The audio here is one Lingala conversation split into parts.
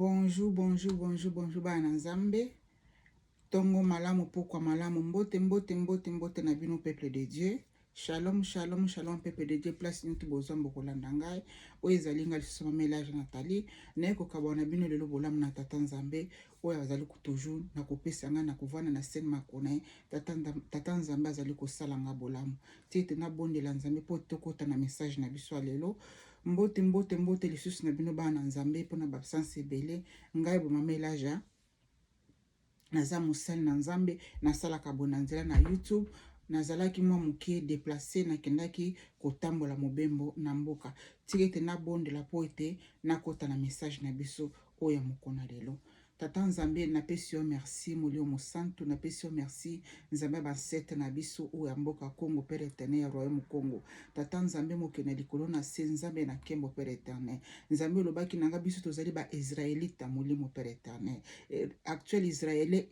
Bonjour, bonjour, bonjour, bonjour bana Nzambe. Tongo malamu pokwa malamu mbote mbote mbote mbote na bino peuple de Dieu. Shalom shalom shalom peuple de Dieu place nyonso bozwa bokolanda ngai. Oyo ezali ngai lisusu mama Elage Nathalie. Naye kokabwana na bino lelo bolamu na tata Nzambe oyo azali toujours na kopesa ngai na kovanda na scène makona ye. Tata, tata Nzambe azali kosala ngai bolamu. Ti ete nabondela Nzambe mpo tokota na message na biso ya lelo. Mbote mbote mbote lisusu na bino bana na Nzambe mpo na ba absence ebele. Ngai bo mama Elaja naza mosali na Nzambe, nasalaka bo na nzela na YouTube. Nazalaki mwa moke déplacé, nakendaki kotambola mobembo na mboka. Tika ete nabondela mpo ete nakota na message na biso oyo ya mokolo na lelo. Tata Nzambe, napesi yo merci, Molimo Mosantu, napesi yo merci, Nzambe ya ba ancêtres na biso oyo ya mboka Congo, Père éternel ya Royaume Congo. Tata Nzambe mokeli na likolo na se, Nzambe na nkembo, Père éternel. Nzambe olobaki na nga biso tozali ba Israélite ya molimo, Père éternel. Actuel Israël,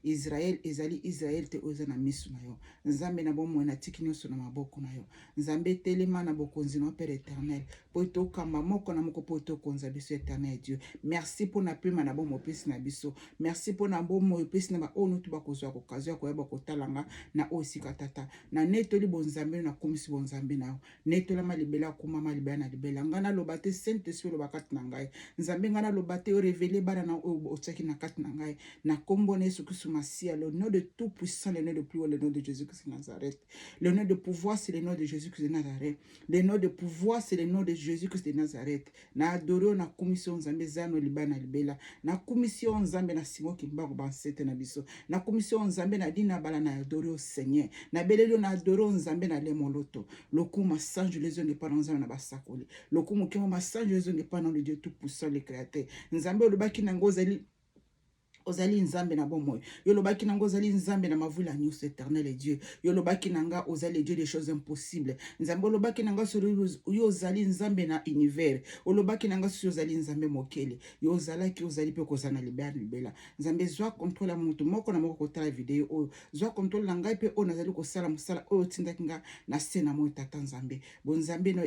Israël ezali Israël te oyo eza na miso na yo. Nzambe na bomoi natiki nyonso na maboko na yo. Nzambe telema na bokonzi na yo, Père éternel, po ete okamba moko na moko, po ete okonza biso, éternel Dieu. Merci mpona pema na bomoi opesi na biso. Merci mpona bomoi opesi na baoyo nyonso bakozwa occasion ya koyeba kotala nga na oyo esika. Tata, na netoli bonzambe, nakomisi bonzambe na yo, netolama libela, akumama libela na libela. Ngai naloba te, Saint Esprit oloba kati na ngai. Nzambe, ngai naloba te, orévéler bana na oyo otiaki na kati na ngai, na nkombo na Yesu Kristu Masiya, le nom de tout puissant, le nom de plus haut, le nom de Jésus Christ de Nazareth. Le nom de pouvoir, c'est le nom de Jésus Christ de Nazareth. Le nom de pouvoir, c'est le nom de Jésus Christ de Nazareth. Na adorer yo, nakumisi yo Nzambe zano libala na libela. Nakumisi yo Nzambe na Simon Kimbangu ba ancêtres na biso. Nakumisi yo Nzambe na dina bala, na adorer yo Seigneur. Nabeleli yo, na adorer yo Nzambe na lemoloto. Lokumu masanju ezongi epai na Nzambe na basakoli. Lokumu kemo masanju ezongi epai na le Dieu tout puissant, le créateur. Nzambe olobaki nango ozali Nzambe na bomoi. Yo olobaki na nga ozali Nzambe na mavula nyonso, éternel Dieu. Yo olobaki na nga ozali le Dieu des choses impossibles. Nzambe, olobaki na nga solo yo ozali Nzambe na univers. Olobaki na nga soki ozali Nzambe mokeli, yo ozalaki, ozali mpe kozala na libela na libela. Nzambe, zwa contrôle ya motu moko na moko kotala video oyo. Zwa contrôle na ngai mpe oyo nazali kosala mosala oyo otindaki nga na se na moi. Tata Nzambe, bonzambe no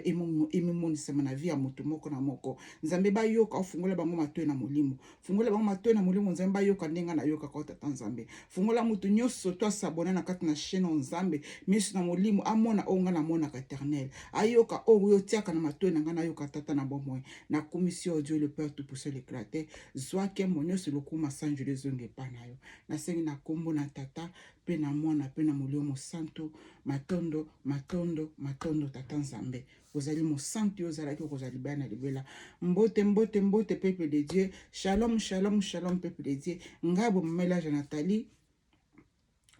emimonisama na vie ya motu moko na moko. Nzambe, bayoka, ofungola bango matoi na molimo, fungola bango matoi na molimo. Nzambe, bayoka ndenge nayokaka o. Tata Nzambe, fungola motu nyonso to as'abonner na kati na chaîne oyo. Nzambe, miso na molimo amona oyo ngai namonaka, éternel, ayoka oyo otiaka na matoi na ngai nayoka. Tata na bomoi, nakumisi yo, Dieu le Père tout puissant, le créateur. Zwa nkembo nyonso, lokuma sanjelo ezonga epai na yo. Nasengi na nkombo na Tata mpe na Mwana mpe na Molimo Mosantu. Matondo, matondo, matondo. Tata Nzambe, ozali mosantu, yo ozalaki, okozala libela na libela. Mbote, mbote, mbote peuple de Dieu. Shalom, shalom, shalom peuple de Dieu. Ngai bomama Elage Nathalie,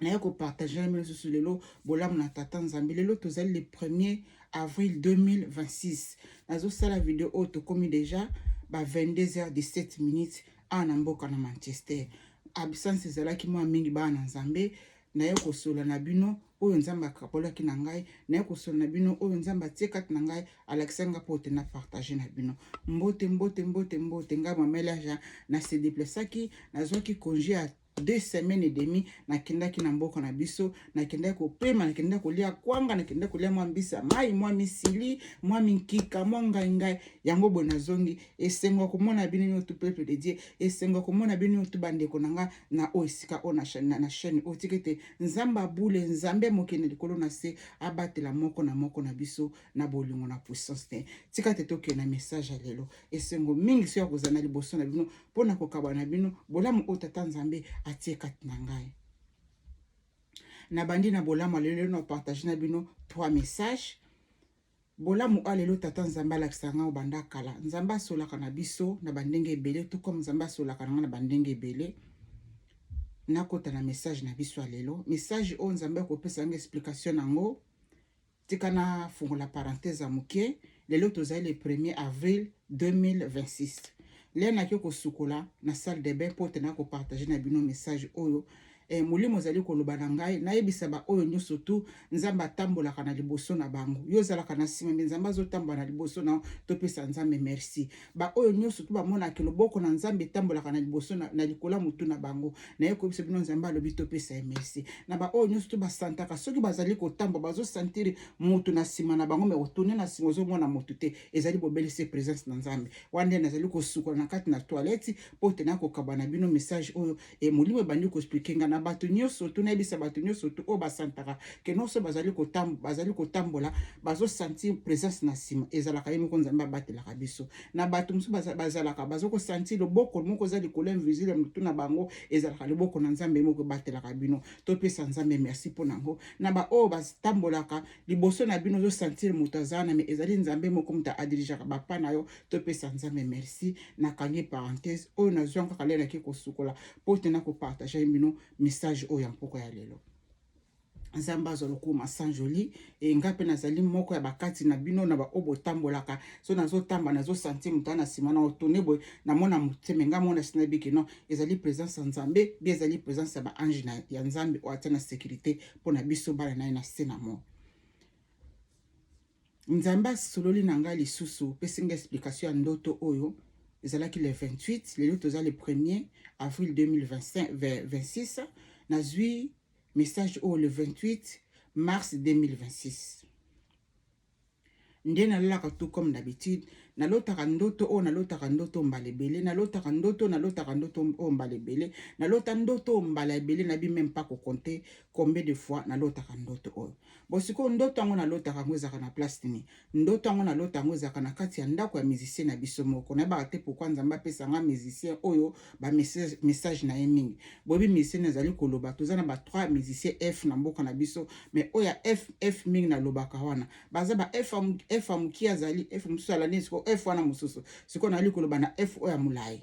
naye kopartager na bino lisusu lelo bolamu na Tata Nzambe. Lelo tozali le 1er avril 2026. Nazosala video oyo, tokomi déjà ba 22h17 minutes awa na mboka na Manchester. Absence ezalaki mwa mingi, bana na Nzambe. Naye kosola na bino oyo Nzambe akabolaki na ngai, naye kosola na bino oyo Nzambe atie kati na ngai, alakisaki nga mpo te na partage na bino. Mbote, mbote, mbote, mbote. Ngai mama Elaja na se déplaçaki, nazwaki congé ya 2 semaines et demi, nakendaki na mboka na biso, nakendaki kopema, nakendaki kolia kwanga, nakendaki kolia mwa mbisa mai, mwa misili, mwa minkika, mwa ngai ngai yango boye. Nazongi, esengo ya komona bino nyonso, peuple de Dieu, esengo ya komona bino nyonso, bandeko na nga na oyo esika oyo na chaîne oyo. Tika ete Nzambe abule, Nzambe mokende likolo na se abatela moko na moko na biso na bolingo na puissance te. Tika te tokende na message ya lelo. Esengo mingi so ya kozala na liboso na bino mpona kokaba na bino bolamu oyo Tata Nzambe atie kati na ngai. Nabandi na bolamu ya lelo, na partage na bino trois messages. Bolamu oyo lelo Tata Nzambe alakisaka ngai obanda kala. Nzambe asolaka na biso na bandenge ebele, tout comme Nzambe asolaka na ngai na bandenge ebele. Nakota na message na biso ya lelo, message oyo Nzambe akopesa ngai explication nango. Tika nafungola parenthèse ya moke. Lelo tozali le 1er avril 2026. Lelo naki kosukola na salle de bain mpo te na kopartager na bino message oyo. Molimo ezali koloba na ngai nayebisa baoyo nyonso tu Nzambe atambolaka na liboso na bango. Yo ozalaka na nsima, me Nzambe azotambola na liboso na yo. Topesa Nzambe merci. Baoyo nyonso tu bamonaka loboko na Nzambe etambolaka na liboso na likolo ya motu na bango, naye koyebisa bino Nzambe alobi topesa ye merci. Na baoyo nyonso tu basantaka soki bazali kotambola, bazosantire motu na nsima na bango, me otourne na nsima ozomona motu te, ezali bobele se présence na Nzambe. Wana nde nazali kosukola na kati na toilette mpo te nakokaba na bino message oyo. E molimo ebandi koexplike nga na bato nyonso tu, nayebisa bato nyonso tu oyo basantaka ke nyonso bazali kotambola, bazosentir présence na nsima, ezalaka ye moko Nzambe abatelaka biso. Na bato mosusu bazalaka baza kosentir loboko moko eza likolo invisible ya motu na bango, ezalaka loboko na Nzambe moko ebatelaka bino. Topesa Nzambe merci mpo na yango. Na baoyo batambolaka liboso na bino, ozosentir moto aza wana, me ezali Nzambe moko moto adirigeaka bapa na yo. Topesa Nzambe merci. Nakangi parenthèse oyo, nazwa kaka lelo nake kosukola mpo te nakopartage bino message oyo ya mpoko ya lelo. Nzambe azwa lokumu. Sans joli e nga mpe nazali moko ya bakati na bino na baoyo botambolaka. So nazotamba, nazosentir moto na nsima na otourne boye, namona motema nga mona sina biki non, ezali présence ya Nzambe bi ezali présence ya baange ya Nzambe oyo atia na sécurité mpo na biso bana na ye na se na mo. Nzambe asololi na ngai lisusu, opesi ngai explication ya ndoto oyo ezalaki le 28. Lelo toza le 1er avril 2025, 26. Nazwi message oyo le 28 mars 2026. Nde nalalaka tout comme d'habitude, nalotaka ndoto oyo, nalotaka ndoto mbala ebele, nalotaka ndoto, nalotaka ndoto oyo mbala ebele, nalota ndoto oyo mbala ebele, nayebi même pas kocompter combien de fois nalotaka ndoto oyo. Bon, sikoyo ndoto yango nalotaka yango ezalaka na place nini? Ndoto yango nalota yango ezalaka na kati ya ndako ya musicien na biso moko. Nayebaka te pourquoi Nzambe apesanga musicien oyo bamessage na ye mingi. Boyebi musicien ezali koloba, toza na ba 3 musicien F na mboka na biso, mais oyo ya F F mingi nalobaka wana baza ba F, F ya mokie azali, F mosusu alandi, sikoyo F wana mosusu. Sikoyo nayali koloba na F oyo ya molai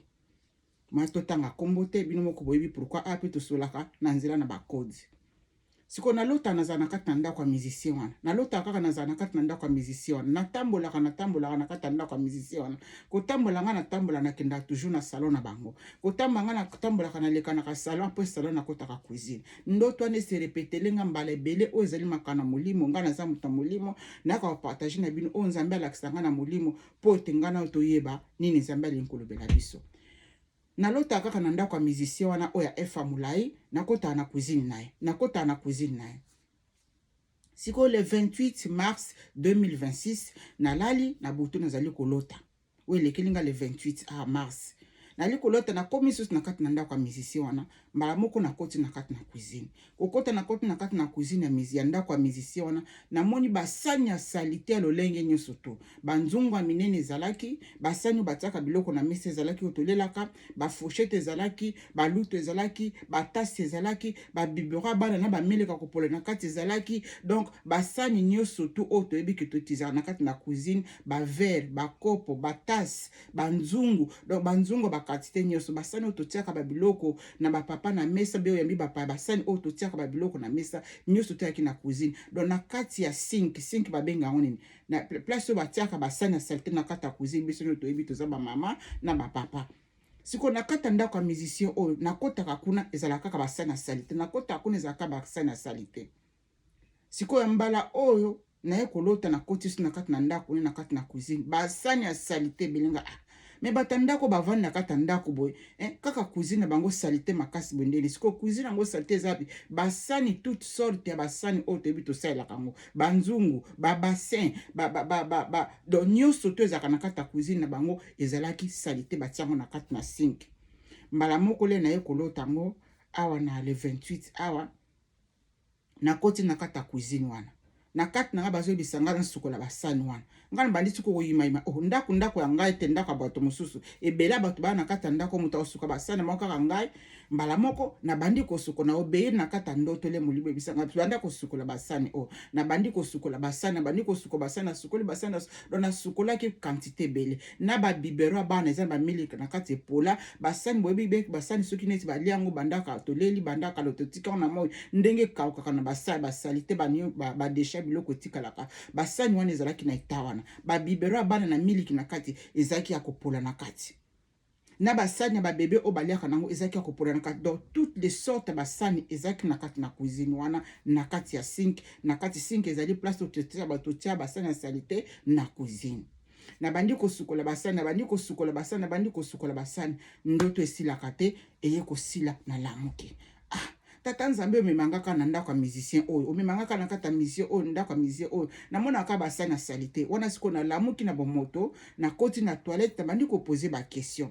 ma totanga nkombo te, bino moko boyebi pourquoi. A mpe tosolaka na nzela na bacode. Sikoyo nalota nazala na kati na ndako ya musicien wana, nalotaka kaka nazala na kati na ndako ya musicien wana, natambolaka, natambolaka na kati ya ndako ya musicien wana. Kotambola nga natambola, nakendaka toujours na salon na bango. Kotambola nga natambolaka, nalekanaka salon, mpo salon nakotaka cuisine. Ndoto wana ese répétele nga mbala ebele. Oyo ezali makambo na molimo. Nga naza moto ya molimo, nayaka kopartage na bino oyo Nzambe alakisa nga na molimo, mpo ete nga na toyeba nini Nzambe alingi kolobela biso. Nalotaka kaka na ndako ya musicien wana oyo ya F ya molai, nakotaka na cuisine na ye, nakotaka na cuisine na ye. Sikoyo le 28 mars 2026, nalali na butu, nazali kolota oyo elekeli nga le 28 mars. Nali kolota, nakomi lisusu na kati na ndako ya musicien wana. Mbala moko nakoti na kati na cuisine. Kokota, nakoti na kati na cuisine ya ndako ya musicien wana, namoni basani ya saleté ya lolenge nyonso to banzungu ya minene ezalaki, basani oyo batiaka biloko na mesa ezalaki, oyo tolelaka, bafourchette ezalaki, baluto ezalaki, batasi ezalaki, babiberon ya bana na bameleka kopola na kati ezalaki. Donc basani nyonso tu oyo toyebi ke totizaka na kati na cuisine, baverre, bakopo, batase, banzungu, donc banzungu baquantité nyonso, basani oyo totiaka babiloko na bapapa na mesa, be oyambi bapaya, basani oyo totiaka babiloko na mesa nyonso toyaki na cuisine. Donc na kati ya sink, sink babenga yango nini, na place oyo batiaka basani ya saleté na kati ya cuisine, biso nyonso toyebi, toza bamama na bapapa. Sikoyo na kati ya ndako ya musicien oyo, nakotaka kuna, ezalaka kaka basani ya saleté, nakotaka kuna, ezalaka basani ya saleté. Sikoyo mbala oyo naye kolota, nakoti so na kati na ndako na kati na cuisine, basani ya saleté ebelenga. Ah, me bato ya ndako bavandi na kati ya ndako boye, eh, kaka cuisine na bango saleté makasi boye ndeni? Sikoyo cuisine yango saleté eza wapi? Basani, toute sorte ya basani oyo toyebi tosalelaka yango, banzungu, babassin, ba, ba, ba, ba, ba, donc nyonso to ezalaka na kati ya cuisine na bango ezalaki saleté, batia yango na kati na sink. Mbala moko le naye kolota yango awa na le 28 awa, nakoti na kati ya cuisine wana, na kati na nga bazoyebisa nga nasukola basani wana. Ngai nabandi siko koyimayima. Oh, ndako, ndako ya ngai te, ndako ya bato mosusu ebele ya bato baya na kati ya ndako, moto akosuka basani moko kaka ngai. Mbala moko nabandi kosukola, na obéir na kati ya ndoto le molimo ebisa ngai banda kosukola basani oyo. Nabandi kosukola basani, nabandi kosukola basani, nasukoli basani. Donc nasukolaki quantité ebele na babiberon ya bana, eza na bamiliki na kati epola. Basani, boyebi basani soki neti balia yango, bandaka toleli, bandaka lo totika na moi, ndenge ekaukaka na basani, basaleté, badéchets, biloko etikalaka. Basani wana ezalaki na eta wana, babiberon ya bana na miliki na kati ezalaki ya kopola na kati. Na basani ya babebe oyo baliaka nango ezalaki ya kopola na kati. Donc toutes les sortes ya basani ezalaki na kati na cuisine wana, na kati ya sink. Na kati sink ezali place oyo totia basani ya salite na cuisine. Nabandi kosukola basani, nabandi kosukola basani, nabandi kosukola basani, ndoto esilaka te. Eye kosila, nalamuki. Ah, tata Nzambe, omemanga kaka na ndako ya musicien oyo, omemanga kaka na kati ya musicien oyo, ndako ya musicien oyo, namonaka basani ya salite wana. Sikoyo nalamuki na bomoto, nakoti na toilette, nabandi koposer baquestion.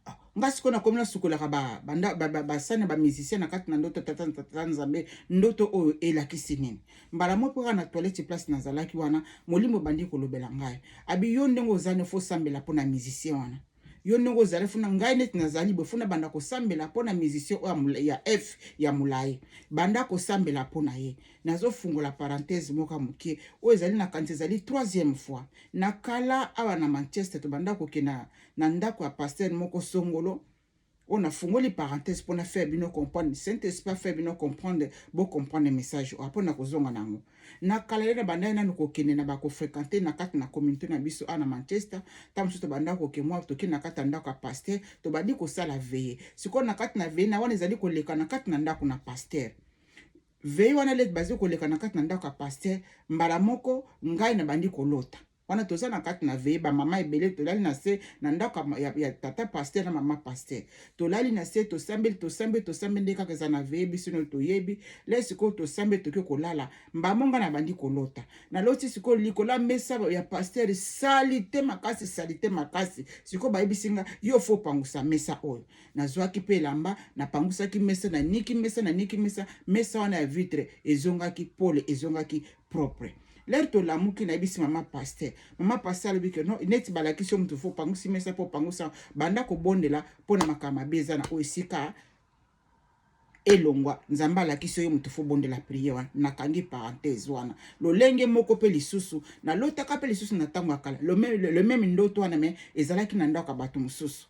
Ah, nga sikoyo nakomi nasukolaka basani ya bamusicien na kati na ndoto. Tata, tata Nzambe, ndoto oyo elakisi nini? Mbala moko kaka na toilette, place nazalaki wana, molimo ebandi kolobela ngai. Abi: "Yo ndenge ozani, faut osambela mpo na musicien wana. Yo ndenge ozali, funa ngai neti nazali boye, funa banda kosambela mpo na musicien oyo ya F ya molai, banda kosambela mpo na ye." Nazofungola parenthèse moko ya moke oyo ezali na kanisi, ezali troisième fois. Na kala awa na Manchester, tobanda kokende na ndako ya pasteur moko songolo oyo. Nafungoli parenthèse mpona faire bino comprendre, Saint Esprit faire bino comprendre, bocomprendre message oyo mpona kozonga nango. Na kala ye na bandai nanu kokende na bakofréquenter na kati na communauté na biso awa na Manchester. Ntango mosusu tobanda kokemwa, tokende na kati ya ndako ya pasteur, tobandi kosala veillée. Sikoyo na kati na veillée na wana ezali koleka na kati na ndako na pasteur, veillée wana leti bazali koleka na kati na ndako ya pasteur, mbala moko ngai nabandi kolota. Wana toza na kati na veillée, bamama ebele, tolali na se na ndako ya tata pasteur na mama pasteur. Tolali na se, tosambeli, tosambeli, tosambeli nde kaka eza na veillée. Biso nio toyebi le sikoyo, tosambeli, toki kolala. Mbamo nga na bandi kolota. Naloti sikoyo likolo ya mesa ya pasteur, saleté makasi, saleté makasi. Sikoyo bayebisi nga: "Yo faut pangusa mesa oyo." Nazwaki mpe elamba, napangusaki mesa, naniki mesa, naniki mesa. Mesa wana ya vitre ezongaki pole, ezongaki propre. L'heure tolamuki, nayebisi mama pasteur. Mama pasteur alobi ke non, neti balakisi yo motu faut opangusi mesa, mpo opangusa, banda kobondela mpo na makambo mabe eza na oyo esika elongwa. Nzambe alakisi oyo motu faut bondela prière wana. Nakangi parenthèse wana. Lolenge moko mpe lisusu nalotaka mpe lisusu na ntango ya kala, le même ndoto wana, mais ezalaki na ndako ya bato mosusu.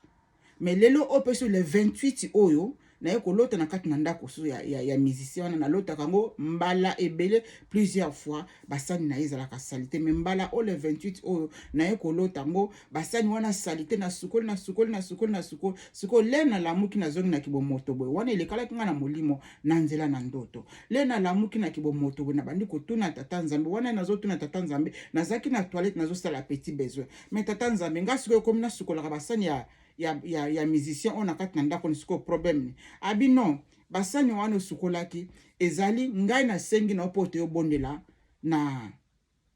Mais lelo oyo mpe so le 28 oyo, naye kolota na kati na ndako mosusu ya musicien wana. Nalotaka yango mbala ebele, plusieurs fois, basani na ye ezalaka saleté. Mais mbala oyo le 28 oyo, naye kolota yango, basani wana saleté. Nasukoli, nasukoli, nasukoli, nasukoli. Sikoyo le nalamuki, nazongi na kibomoto boye. Wana elekalaki ngai na molimo na nzela na ndoto. Le nalamuki na kibomoto boye, nabandi kotuna tata Nzambe. Wana nazotuna tata Nzambe, nazalaki na toilette, nazosala petit besoin. Mais tata Nzambe, ngai sikoyo ekomi nasukolaka basani ya musicien oyo na kati na ndako ni, sikoyo problème ni? Abi: "Non, basani wana osukolaki ezali ngai nasengi na yo mpo te obondela na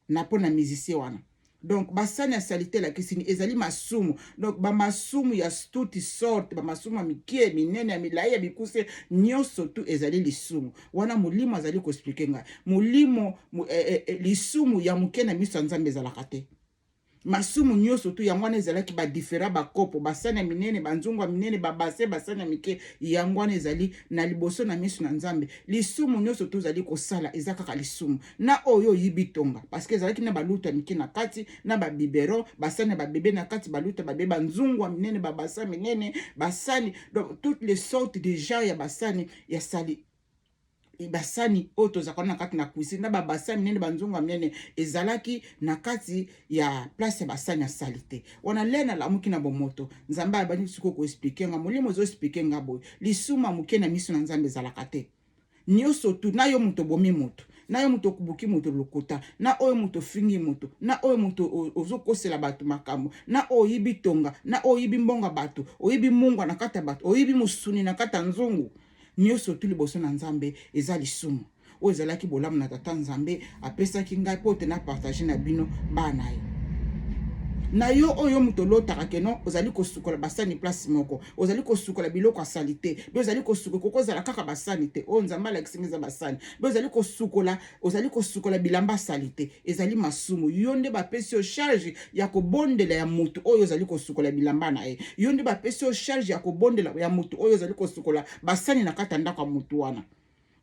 mpo na musicien wana." Donc basani ya saleté elakisi nini? Ezali masumu. Donc bamasumu ya toute sorte, bamasumu ya mike, minene, ya milai, ya mikuse, nyonso tu ezali lisumu. Wana molimo azali koexpliquer ngai. Molimo lisumu ya moke na miso ya Nzambe ezalaka te. Masumu nyonso tu, yango wana ezalaki badifférents bakopo, basani ya minene, banzungu ya minene, babase, basani ya mike. Yango wana ezali na liboso na miso na Nzambe. Lisumu nyonso tu ozali kosala eza kaka lisumu. Na oyo oyibi tonga, parce que ezalaki na balutu ya mike na kati, na babiberon, basani ya babebe na kati, balutu ya babebe, banzungu ya minene, babasa minene, basani, donc toutes les sortes de genre ya basani ya sali, basani oyo tozalaka na kati na cuisine, na babasani minene, banzungu ya minene, ezalaki na kati ya place ya basani ya saleté wana. Le nalamuki na bomoto, Nzambe abandi sikoyo koexpliquer nga. Molimo ezoexpliquer nga boye: lisumu ya moke na miso na Nzambe ezalaka te. Nyonso tu, na yo moto obomi moto, na yo moto okubuki moto lokuta, na oyo moto ofingi moto, na oyo moto ozokosela bato makambo, na oyo oyibi tonga, na oyo oyibi mbongo bato, oyibi mungwa na kati ya bato, oyibi mosuni na kati ya nzungu, nyonso tu liboso na Nzambe eza lisumu. Oyo ezalaki bolamu na tata Nzambe apesaki ngai mpo te na partage na bino bana ye. Na yo oyo moto olotaka ke non, ozali kosukola basani place moko, ozali kosukola biloko ya saleté, mpe ozali kosukola, koko ozala kaka basani te oyo Nzambe alakisi nga eza basani, mpe ozali kosukola, ozali kosukola bilamba saleté, ezali masumu. Yo nde bapesi yo charge ya kobondela ya motu oyo ozali kosukola bilamba na ye. Yo nde bapesi yo charge ya kobondela ya motu oyo ozali kosukola basani na kati ya ndako ya motu wana.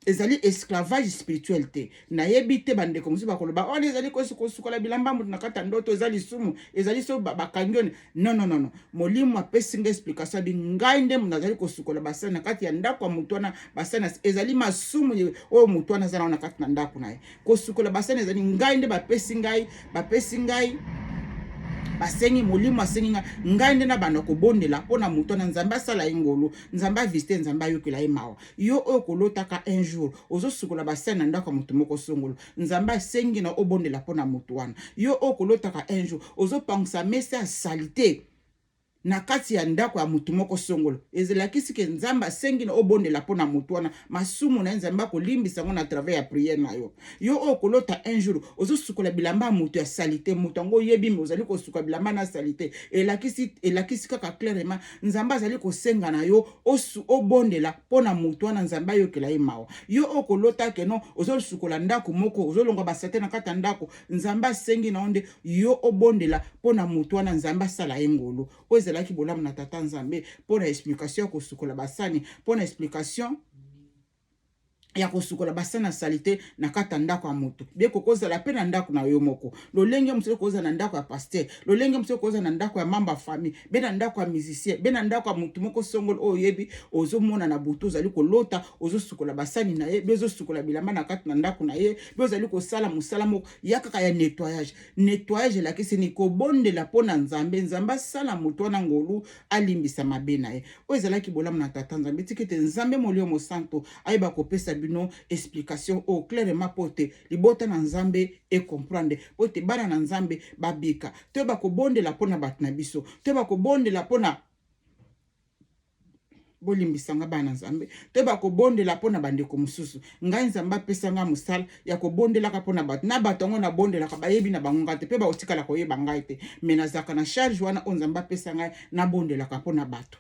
Ezali esclavage spirituel te. Nayebi te, bandeko mosusu bakoloba wana ezali kosukola bilamba moto na kati ya ndoto eza lisumu, ezali so bakangi oni. Non, non, non. Molimo apesi nga explication. Abi ngai nde nazali kosukola basani na kati ya ndako ya motu wana. Basani ezali masumu oyo motu wana aza nango na kati na ndako na ye. Kosukola basani ezali ngai nde bapesi ngai. Basengi molimo asengi nga ngai nde nabanda kobondela mpo na moto wana, Nzambe asala ye ngolu, Nzambe avisite, Nzambe ayokela ye mawa. Yo oyo kolotaka un jour ozosukola basani na ndako ya moto moko songolo, Nzambe asengi na obondela mpo na moto wana. Yo oyo kolotaka un jour ozopangwisa mesa ya salite na kati ya ndako ya motu moko songolo, ezalakisi ke Nzambe asengi na obondela mpo na motu wana, masumu na ye Nzambe akolimbisa yango na travers ya priere na yo. Yo oyo kolota un jour ozosukola bilamba ya moto ya salite, moto yango oyebi me ozali kosuka bilamba na salite, elakisi kaka clairement Nzambe azali kosenga na yo obondela mpo na motu wana, Nzambe ayokela ye mawa. Yo oyo kolota ke non ozosukola ndako moko, ozolongwa basate na kati ya ndako, Nzambe asengi na yo nde yo obondela mpo na moto wana, Nzambe asala ye ngolu. Oyo ezalaki bolamu na Tata Nzambe mpo na explication ya kosukola basani, mpo na explication ya kosukola basani ya salite na kati ya ndako ya moto. Bie kokozala mpe na ndako na yo moko, lolenge mosusu ekozala na ndako ya pasteur, lolenge mosusu ekozala na ndako ya membre ya famille, be na ndako ya musicien, be na ndako ya motu moko songolo oyo oyebi, ozomona na butu ozali kolota ozosukola basani na ye, be ozosukola bilamba na kati na ndako na ye, be ozali kosala mosala moko ya kaka ya nettoyage. Nettoyage elakisi ni kobondela mpo na Nzambe, Nzambe asala moto wana ngolu, alimbisa mabe na ye. Oyo ezalaki bolamu na Tata Nzambe. Tika ete Nzambe Molimo Mosantu ayeba kopesa bino explication oyo clairement, mpo te libota na Nzambe ecomprendre, mpo ete bana na Nzambe babika. Toyeba kobondela mpo na bato na biso, toyeba kobondela mpo na bolimbisanga bana Nzambe, toyeba kobondela mpo na bandeko mosusu. Ngai Nzambe apesa ngai mosala ya kobondelaka mpo na bato, na bato yango nabondelaka bayebi na bango ngai te, mpe bakotikala koyeba ngai te, me nazalaka na charge wana oyo Nzambe apesa ngai, nabondelaka mpo na bato.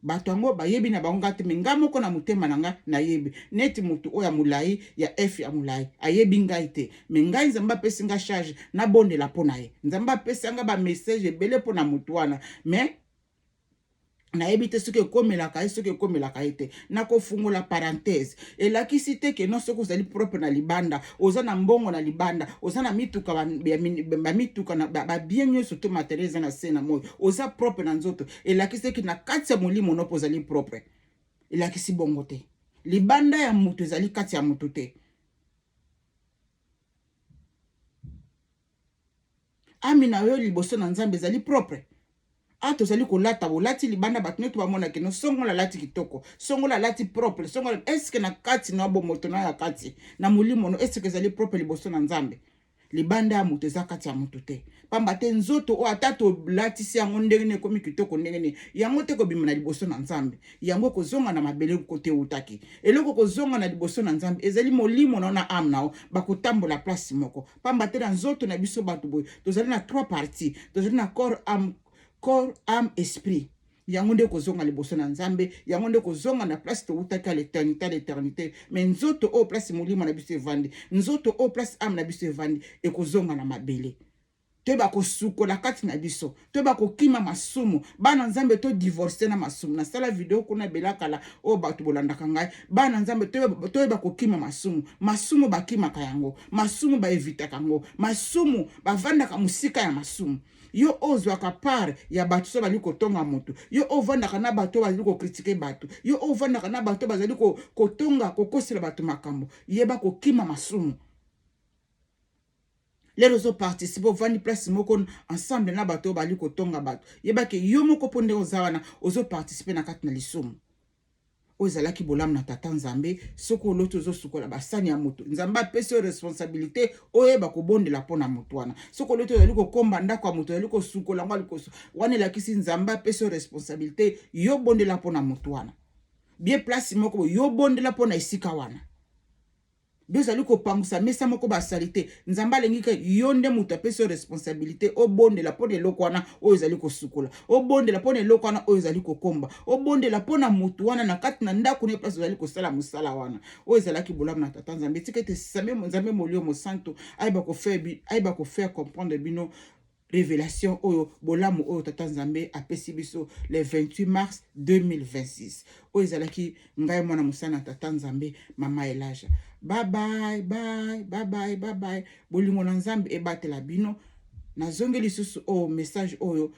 Bato yango bayebi na bango ngai te, me ngai moko na motema na ngai nayebi. Neti motu oyo ya molai ya F ya molai ayebi ngai te, me ngai Nzambe apesi ngai charge nabondela mpo na ye. Nzambe apesa ngai bamessage ebele mpo na motu wana, me nayebi te soki ekomelaka ye, soki ekomelaka ye te. Nakofungola parenthèse, elakisi te ke non soki ozali propre na libanda, oza na mbongo na libanda, oza na mituka, bamituka, babien nyonso to materiel eza na se na moi, oza propre na nzoto, elakisi te ke na kati ya molimo no mpo ozali propre. Elakisi bongo te. Libanda ya moto ezali kati ya moto te. Ami na yo liboso na Nzambe ezali propre. A tozali kolata, bolati libanda, bato nyonso bamona kino songola alati kitoko, songola alati propre, songola eske na kati na bomoto na ya kati na molimo no eske ezali propre liboso na Nzambe? Libanda ya moto eza kati ya moto te, pamba te nzoto oyo ata tolatisi yango ndenge nini, ekomi kitoko ndenge nini, yango te kobima na liboso na Nzambe, yango ekozonga na mabele kote eutaki. Eloko kozonga na liboso na Nzambe ezali molimo na yo na ame na yo, bakotambola place moko, pamba te na nzoto na biso bato boye tozali na trois parties, tozali na corps, âme, corps, âme, esprit. Yango nde kozonga liboso na Nzambe, yango nde kozonga na place towutaki à l'éternité, à l'éternité. Mais nzoto oyo place molimo na biso evandi, nzoto oyo place âme na biso evandi, ekozonga na mabele. Toyeba kosukola kati na biso, toyeba kokima masumu. Bana Nzambe, to divorce na masumu. Nasala video kuna ebela kala oyo bato bolandaka ngai. Bana Nzambe, toyeba kokima masumu. Masumu bakimaka yango, masumu baevitaka yango, masumu bavandaka mosika ya masumu. Yo ozwaka part ya bato so bazali kotonga moto, yo ovandaka na bato bazali kokritike bato, yo ovandaka na bato bazali kotonga kokosela bato makambo, yeba kokima masumu. Lelo ozoparticipe, ovandi place moko ensemble na bato oyo bali kotonga bato, yebake yo moko mpo ndenge oza wana ozoparticipe na kati na lisumu. Oyo ezalaki bolamu na Tata Nzambe. Soki oloti ozosukola basani ya moto, Nzambe apesi yo responsabilité oyeba kobondela mpo na moto wana. Soki oloti ozali kokomba ndako ya moto, ozali kosukola yango alikoso wana, elakisi Nzambe apesi yo responsabilité yo bondela mpo na moto wana. Bie place moko yo bondela mpo na esika wana. Yo ozali kopangusa mesa moko basali te, Nzambe alingi ke yo nde moto apesi yo responsabilité obondela mpo na eloko wana oyo ezali kosukola, obondela mpo na eloko wana oyo ezali kokomba, obondela mpo na motu wana na kati na ndako na ye place ozali kosala mosala wana. Oyo ezalaki bolamu na Tata Nzambe. Tika ete Nzambe Molimo Mosantu ayeba kofaire comprendre bino revelation oyo, bolamu oyo Tata Nzambe apesi biso le 28 mars 2026. Oyo ezalaki ngai mwana mosala na Tata Nzambe, Mama Elaja. Bye bye bye bye bye bye bye. Bolingo na Nzambe ebatela bino. Nazongi lisusu oyo message oyo.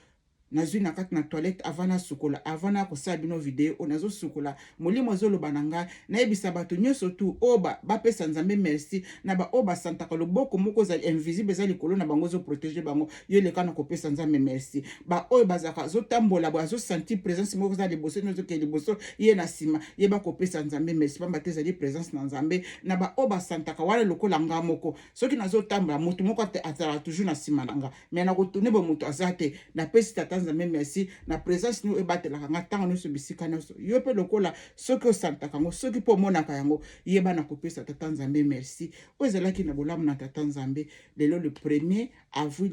Nazwi na kati na toilette avant nasukola, avant na kosala bino video oyo, nazosukola, molimo ezoloba na ngai nayebisa bato nyonso tu oyo bapesa Nzambe merci na baoyo basantaka loboko moko ezali invisible, eza likolo na bango, ezoprotéger bango. Yo eleka na kopesa Nzambe merci. Baoyo bazalaka azotambola boye, azosentir présence moko eza liboso, ezokende liboso, ye na nsima, ye bakopesa Nzambe merci, pamba te ezali présence na Nzambe. Na baoyo basantaka wana lokola nga moko, soki nazotambola, motu moko azalaka toujours na nsima na nga, mais nakotune boye, moto aza te. Napesi tata Nzambe merci na présence no ebatelaka nga ntango nyonso, bisika nyonso. Yo mpe lokola, soki osantaka yango, soki mpo omonaka yango, yeba na kopesa tata Nzambe merci. Oyo ezalaki na bolamu na tata Nzambe. Lelo le 1er avril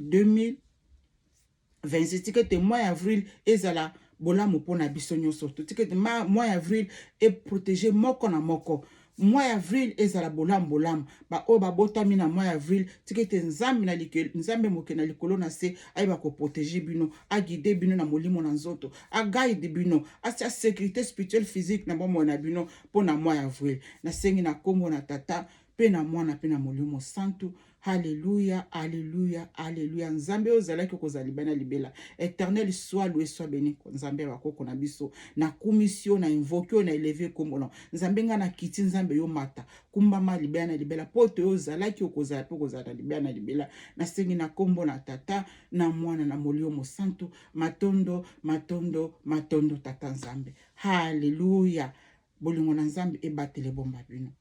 2026, tika ete mois ya avril ezala bolamu mpona biso nyonso. Totika ete mois ya avril eprotéger moko na moko. Mois ya avril ezala bolamu, bolamu. Baoyo babotami na mois ya avril, tika ete Nzambe na Nzambe moke na likolo na se ayeba koprotéger bino, aguider bino na molimo, na nzoto, aguider bino, atia sécurité spirituelle, physique na bomoi na bino mpo na mois ya avril. Nasengi na nkombo na Tata mpe na Mwana mpe na Molimo Santu. Alléluia, alléluia, alléluia. Nzambe oyo ozalaki, okozala libela na libela. Éternel, soit loué, soit béni. Nzambe ya bakoko na biso, nakumisi yo, na invoquer oyo, na élever kombo na Nzambe. Ngai nakiti, Nzambe, yo mata, kumbama libela na libela, mpo te oyo ozalaki, okozala mpe okozala na libela na libela. Nasengi na nkombo na Tata, na Mwana, na Molimo Mosantu. Matondo, matondo, matondo, Tata Nzambe. Halleluya. Bolingo na Nzambe ebatele, bomba bino.